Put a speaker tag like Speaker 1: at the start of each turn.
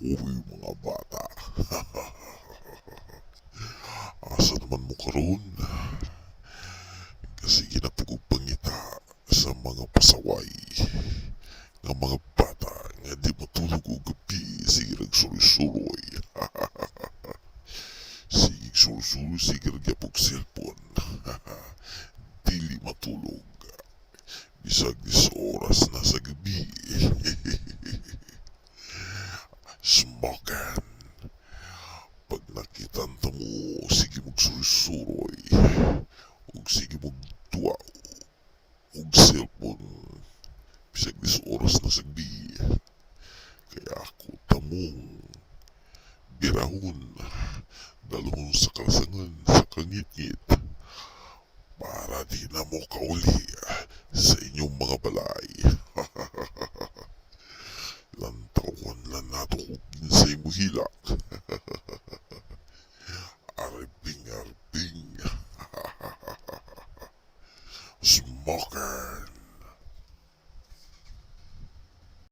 Speaker 1: Uy, mga bata. Asa naman mo karon? Kasi na pud kog pangita sa mga pasaway nga mga bata nga di matulog og gabi, sige rag suroy-suroy. Sige suroy-suroy, sige rag yapog cellphone. Dili matulog. Bisag 10 oras na sa gabi. Smoking. Pag nakita ta mo, sige magsuroy-suroy. Ug sige magduwa og cellphone. Bisag 10 oras na sa gabi. Kaya ako tamong birahon, dalhon sa kalasangan sa kangitngit para di na mo kauli sa inyong mga balay. Lantawan lang nato kung kinsay muhilak. Arbing, arbing. Smoking.